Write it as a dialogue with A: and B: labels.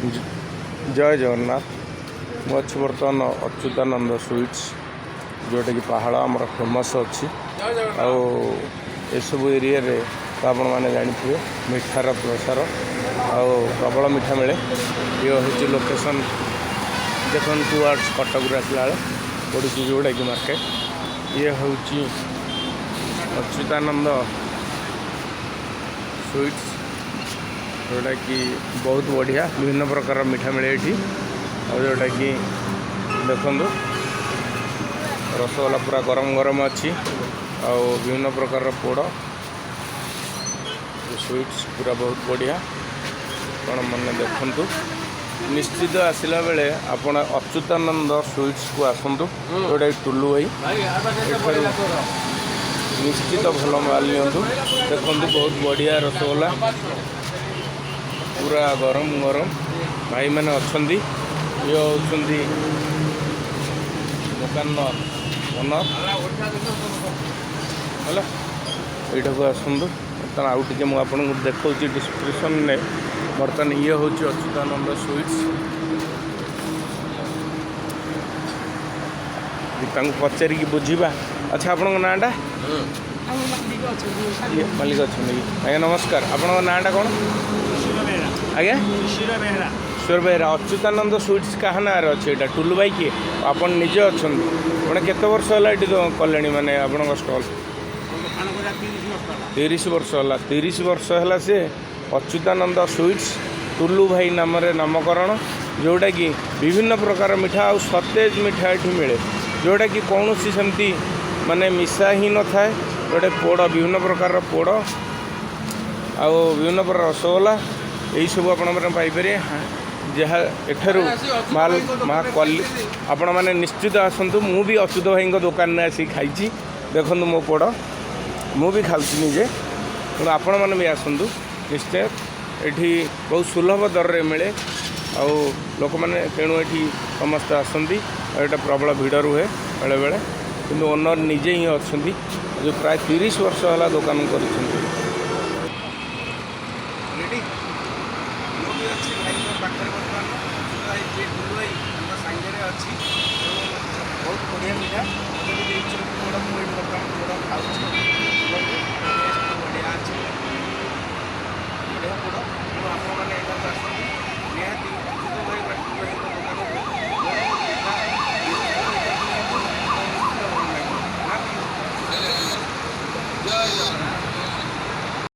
A: ଜୟ ଜଗନ୍ନାଥ। ମୁଁ ଅଛି ବର୍ତ୍ତମାନ ଅଚ୍ୟୁତାନନ୍ଦ ସୁଇଟ୍ସ, ଯେଉଁଟାକି ପାହାଳ ଆମର ଫେମସ୍ ଅଛି। ଆଉ ଏସବୁ ଏରିଆରେ ତ ଆପଣମାନେ ଜାଣିଥିବେ, ମିଠାର ପ୍ରସାର ଆଉ ପ୍ରବଳ ମିଠା ମିଳେ। ଇଏ ହେଉଛି ଲୋକେସନ୍ ଦେଖନ୍ତୁ, ଟୁୱାର୍ଡ଼ସ୍ କଟକରୁ ଆସିଲା ବେଳେ ପଡ଼ୁଛି, ଯେଉଁଟାକି ମାର୍କେଟ। ଇଏ ହେଉଛି ଅଚ୍ୟୁତାନନ୍ଦ ସୁଇଟ୍ସ, ଯେଉଁଟାକି ବହୁତ ବଢ଼ିଆ ବିଭିନ୍ନ ପ୍ରକାରର ମିଠା ମିଳେ ଏଠି। ଆଉ ଯେଉଁଟାକି ଦେଖନ୍ତୁ, ରସଗୋଲା ପୁରା ଗରମ ଗରମ ଅଛି ଆଉ ବିଭିନ୍ନ ପ୍ରକାରର ପୋଡ଼ ସୁଇଟ୍ସ ପୁରା ବହୁତ ବଢ଼ିଆ। ଆପଣ ମାନେ ଦେଖନ୍ତୁ, ନିଶ୍ଚିତ ଆସିଲା ବେଳେ ଆପଣ ଅଚ୍ୟୁତାନନ୍ଦ ସୁଇଟ୍ସକୁ ଆସନ୍ତୁ, ଯେଉଁଟାକି ଟୁଲୁ ଭାଇ। ଏଠାରୁ ନିଶ୍ଚିତ ଭଲ ମାଲ ନିଅନ୍ତୁ। ଦେଖନ୍ତୁ, ବହୁତ ବଢ଼ିଆ ରସଗୋଲା ପୁରା ଗରମ ଗରମ। ଭାଇମାନେ ଅଛନ୍ତି, ଇଏ ହେଉଛନ୍ତି ଦୋକାନର ଓନର୍। ହେଲା, ଏଇଟାକୁ ଆସନ୍ତୁ। ବର୍ତ୍ତମାନ ଆଉ ଟିକେ ମୁଁ ଆପଣଙ୍କୁ ଦେଖାଉଛି ଡିସ୍କ୍ରିପସନ୍ରେ। ବର୍ତ୍ତମାନ ଇଏ ହେଉଛି ଅଚ୍ୟୁତାନନ୍ଦ ସୁଇଟ୍ସ। ତାଙ୍କୁ ପଚାରିକି ବୁଝିବା। ଆଚ୍ଛା, ଆପଣଙ୍କ ନାଁଟା?
B: ଆମ ମାଲିକ ଅଛନ୍ତି।
A: ଇଏ ମାଲିକ ଅଛନ୍ତି କି? ଆଜ୍ଞା ନମସ୍କାର, ଆପଣଙ୍କ ନାଁଟା କ'ଣ?
B: ଶିଶିର ବେହେରା।
A: ଆଜ୍ଞା?
B: ଶିଶିର ବେହେରା।
A: ଈଶ୍ୱର ବେହେରା। ଅଚ୍ୟୁତାନନ୍ଦ ସୁଇଟ୍ସ କାହା ନାଁରେ ଅଛି ଏଇଟା? ଟୁଲୁ ଭାଇ କିଏ? ଆପଣ ନିଜେ ଅଛନ୍ତି। ଆପଣ କେତେ ବର୍ଷ ହେଲା ଏଠି କଲେଣି, ମାନେ ଆପଣଙ୍କ ଷ୍ଟଲ୍?
B: ଦୋକାନ କରିବା 30 ବର୍ଷ ହେଲା।
A: 30 ବର୍ଷ ହେଲା। 30 ବର୍ଷ ହେଲା ସେ ଅଚ୍ୟୁତାନନ୍ଦ ସୁଇଟ୍ସ ଟୁଲୁ ଭାଇ ନାମରେ ନାମକରଣ, ଯେଉଁଟାକି ବିଭିନ୍ନ ପ୍ରକାର ମିଠା ଆଉ ସତେଜ ମିଠା ଏଠି ମିଳେ, ଯେଉଁଟାକି କୌଣସି ସେମିତି ମାନେ ମିଶା ହିଁ ନଥାଏ। ଗୋଟେ ପୋଡ଼, ବିଭିନ୍ନ ପ୍ରକାରର ପୋଡ଼ ଆଉ ବିଭିନ୍ନ ପ୍ରକାର ରସଗୋଲା, ଏଇସବୁ ଆପଣମାନେ ପାଇପାରିବେ ଯାହା ଏଠାରୁ ମାଲ ମା କ୍ୱାଲି। ଆପଣମାନେ ନିଶ୍ଚିତ ଆସନ୍ତୁ। ମୁଁ ବି ଅଚ୍ୟୁତ ଭାଇଙ୍କ ଦୋକାନରେ ଆସିକି ଖାଇଛି। ଦେଖନ୍ତୁ, ମୋ ପୋଡ଼ ମୁଁ ବି ଖାଉଛି ନିଜେ। ତେଣୁ ଆପଣମାନେ ବି ଆସନ୍ତୁ ନିଶ୍ଚୟ। ଏଠି ବହୁତ ସୁଲଭ ଦରରେ ମିଳେ ଆଉ ଲୋକମାନେ ତେଣୁ ଏଠି ସମସ୍ତେ ଆସନ୍ତି। ଆଉ ଏଇଟା ପ୍ରବଳ ଭିଡ଼ ରୁହେ ବେଳେବେଳେ, କିନ୍ତୁ ଓନର୍ ନିଜେ ହିଁ ଅଛନ୍ତି, ଯେଉଁ ପ୍ରାୟ 30 ବର୍ଷ ହେଲା ଦୋକାନ କରିଛନ୍ତି।
C: ରେଡ଼ି। ମୁଁ ବି ଅଛି ଭାଇଙ୍କ ପାଖରେ ବର୍ତ୍ତମାନ। ଭାଇ ଯିଏ ଟୁଲୁ ଭାଇ, ତାଙ୍କ ସାଙ୍ଗରେ ଅଛି ଏବଂ ବହୁତ ବଢ଼ିଆ ମିଠା ମୋତେ ବି ଦେଇଛନ୍ତି ପୋଡ଼। ମୁଁ ଏଇଠି ବର୍ତ୍ତମାନ ପୋଡ଼ ଖାଉଛି। ଟେଷ୍ଟ ବଢ଼ିଆ ଅଛି।